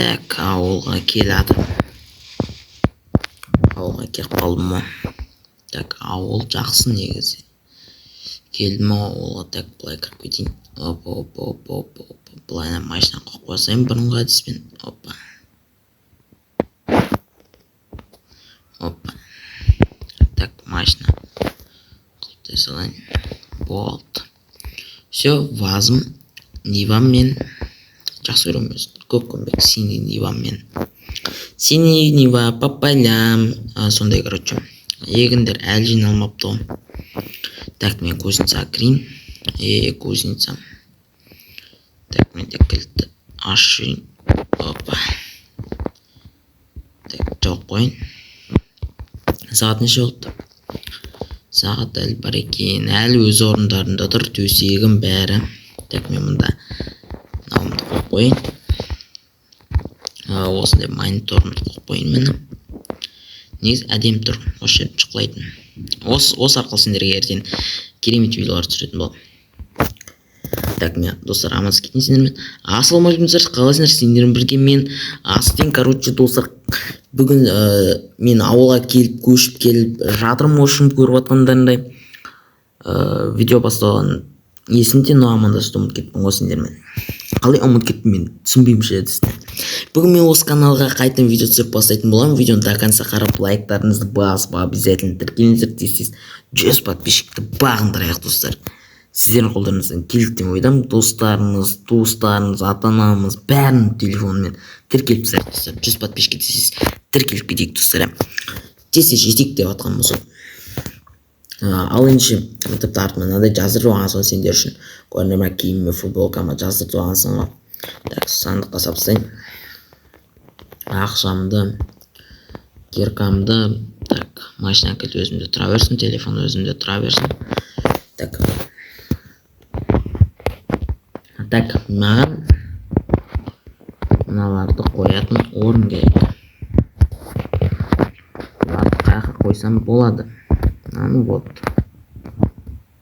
Так, ауылға келатырмын. Ауылға келіп қалдым ғой. Так, ауыл жақсы негізі. Келдім ауылға, так, былай кіріп кетейін. Опа, опа, опа, опа, опа. Былайынан машина қойып қойсайын бұрынғы әдіспен. Опа. Опа. Так, машина. Құлыптай салайын. Болды. Все, вазым. Ниваммен жақсы көремін өзі. Көк көмбек синий Ниваммен. Синий Нива по полям. Сондай, короче. Егіндер әлі жиналмапты ғой. Так, мен кузницаға кірейін. Кузница. Так, мен де кілтті ашып жіберейін. Опа. Так, жауып қояйын. Сағат неше болды? Сағат әлі бар екен. Әлі өз орындарында тұр, төсегім бәрі. Так, мен мында мынауымды қойып қояйын. Осындай мониторымды қойып қояйын, міне. Негізі әдемі тұр, осы жерде шұқылайтын. Осы арқылы сендерге ертең керемет видеолар түсіретін боламын. Так, мен, достар, амандасып кетейін сендермен. Ассалаумағалейкум, достар, қалайсыңдар? Сендермен бірге мен, Астин. Короче, достар, бүгін мен ауылға келіп, көшіп келіп жатырмын, в общем, көріп жатқандарындай. Видео басталған есімде, но амандасуды ұмытып кеттім ғой сендермен. Қалай ұмытып кеттім, мен түсінбеймін ше әдісін. Бүгін мен осы каналға қайтадан видео түсіріп бастайтын боламын. Видеоны до конца қарап, лайктарыңызды басып, обязательно тіркеліңіздер, тез тез 100 подписчикті бағындырайық, достар. Сіздердің қолдарыңыздан келеді деп ойдамын. Достарыңыз, туыстарыңыз, ата анамыз бәрінің телефонымен тіркеліп тастайық, достар. 100 подписчикке тез тез тіркеліп кетейік, достар. Тез тез жетейік деп жатқаным осы. Ал ендеше, тіпті артыма мынандай жаздырып алғансың ғой сендер үшін. Көрдіңдер ма, киіміме, футболкама жаздыртып алғансың ғой. Так, сандыққа салып тастайын ақшамды, киркамды. Так, машина кілті өзімде тұра берсін, телефон өзімде тұра берсін. Так, так, маған мыналарды қоятын орын керек. Бұларды қай жаққа қойсам болады? Мынаны, вот,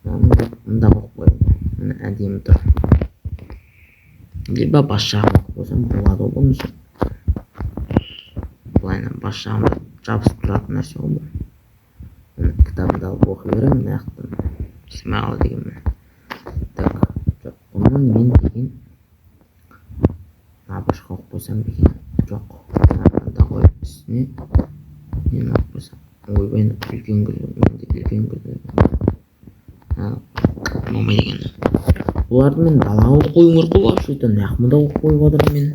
мынаны вот мында қойып қояйын. Міне, әдемі тұр. Либо бас жағына қойып қойсам болады ғой бұны. Былайынан бас жағында жабысып тұратын нәрсе ғой бұл. Міне, кітабымды алып оқи беремін мына жақтан. Смағұл деген, міне. Так, жоқ, бұны мен деген мына бұрышқа қойып қойсам ба екен? Жоқ, мында қойып, үстіне нені алып қойсам? Ойбай, үлкен гүл, менде үлкен гүл болмайды екен. Бұларды мен далаға қойып қоюым керек қой вообще-то. Мына мында қойып қойып жатырмын мен.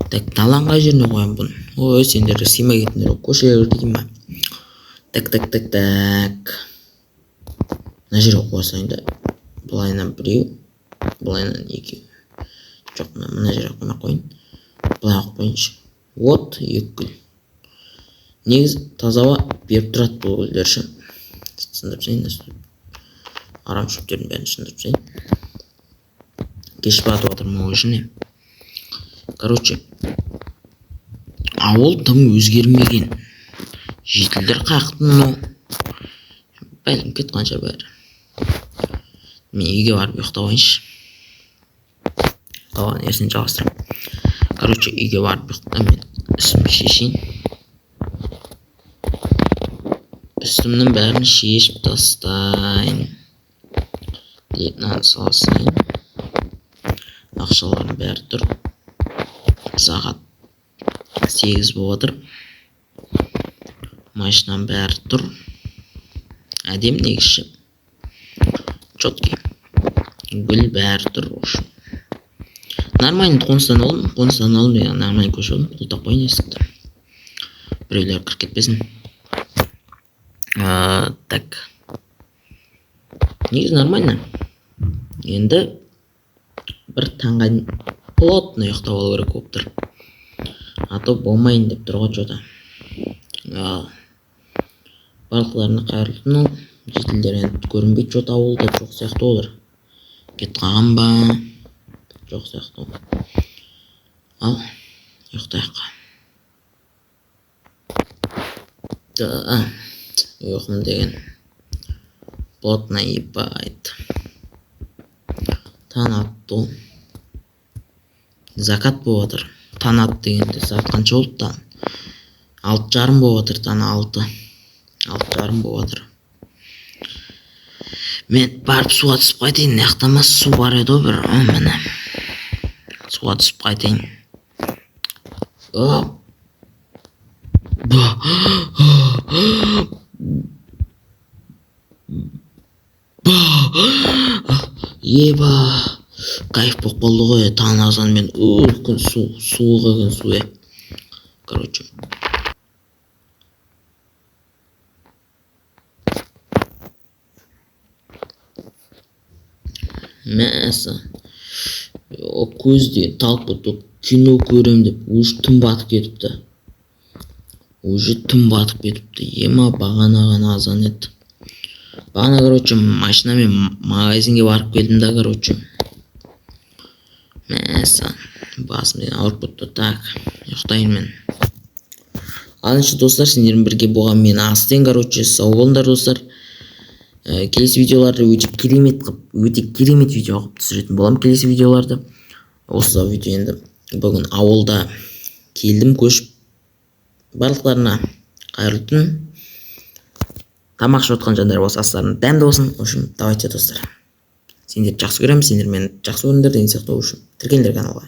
Так, даланың қай жеріне қоямын бұны? Ой, сендер сыймай кеттіңдер ғой көшелерге дейін ба? Так, так, так, так, мына жерге қоя салайын да. Былайынан біреу, былайынан екеу. Жоқ, мына жерге қоймай ақ қояйын, былай қойып қояйыншы. Вот, екі гүл. Негізі таза ауа беріп тұрады бұл гүлдер ше. Сындырып тастайын, арам шөптердің бәрін сындырып тастайын. Кеш батып жатырмын ғой ішіне. Короче, ауыл тым өзгермеген. Жительдер қаяқты мынау? Бәлкім, кетіп шығар бәрі. Мен үйге барып ұйықтап алайыншы, қалғанын ертең жалғастырамын. Короче, үйге барып ұйықтап, мен үстімді шешейін. Үстімнің бәрін шешіп тастайын, мынаны сала салайын. Ақшалардың бәрі тұр. Сағат 8 болып жатыр. Машинаның бәрі тұр, әдемі негізі, четкий. Гүл бәрі тұр. В общем, нормально қоныстанып алдым. Қоныстанып алдым деген, нормально көшіп алдым. Құлыптап қояйын есікті, біреулер кіріп кетпесін. Так, негізі нормально. Енді бір таңға дейін плотно ұйықтап алу керек болып тұр, а то болмайын деп тұр ғой че-то. Ал барлықтарына қайырлы түн. Ал жительдер енді көрінбейді че-то, ауылда жоқ сияқты. Олар кетіп қалған ба? Жоқ сияқты. Ал ұйықтайық. Да, ұйқым деген плотно, ебать. Таң атты ғой, закат болып жатыр. Таң атты дегенде сағат қанша болды таң? 6:30 болып жатыр, таң 6. 6:30 болып жатыр. Мен барып суға түсіп қайтайын. Мына жақта ма су бар еді ғой бір. Міне. Суға түсіп қайтайын. Оп. Еба. Кайф болып қалды ғой таң азанмен. Күн су, суық екен су, е. Короче. Мәссаған. Көз деген талып кетті. Кино көрем деп уже түн батып кетіпті. Уже түн батып кетіпті. Ема бағана ғана азан еді. Бағана, короче, машинамен магазинге барып келдім да, короче. Мәссаған. Басым деген ауырып кетті. Так, ұйықтайын мен. Ал ендеше, достар, сендермен бірге болған мен Астен, короче, сау болыңдар, достар. Келесі видеоларды өте керемет қылып, өте керемет видео қылып түсіретін боламын келесі видеоларды. Осы видео енді бүгін ауылда келдім көшіп. Барлықтарына қайырлы түн. Тамақ ішіп отқан жандар болса, астарың дәмді болсын. В общем, давайте, достар. Сендерді жақсы көремін, сендер мені жақсы көріңдер деген сияқты. В общем, тіркеліңдер каналға.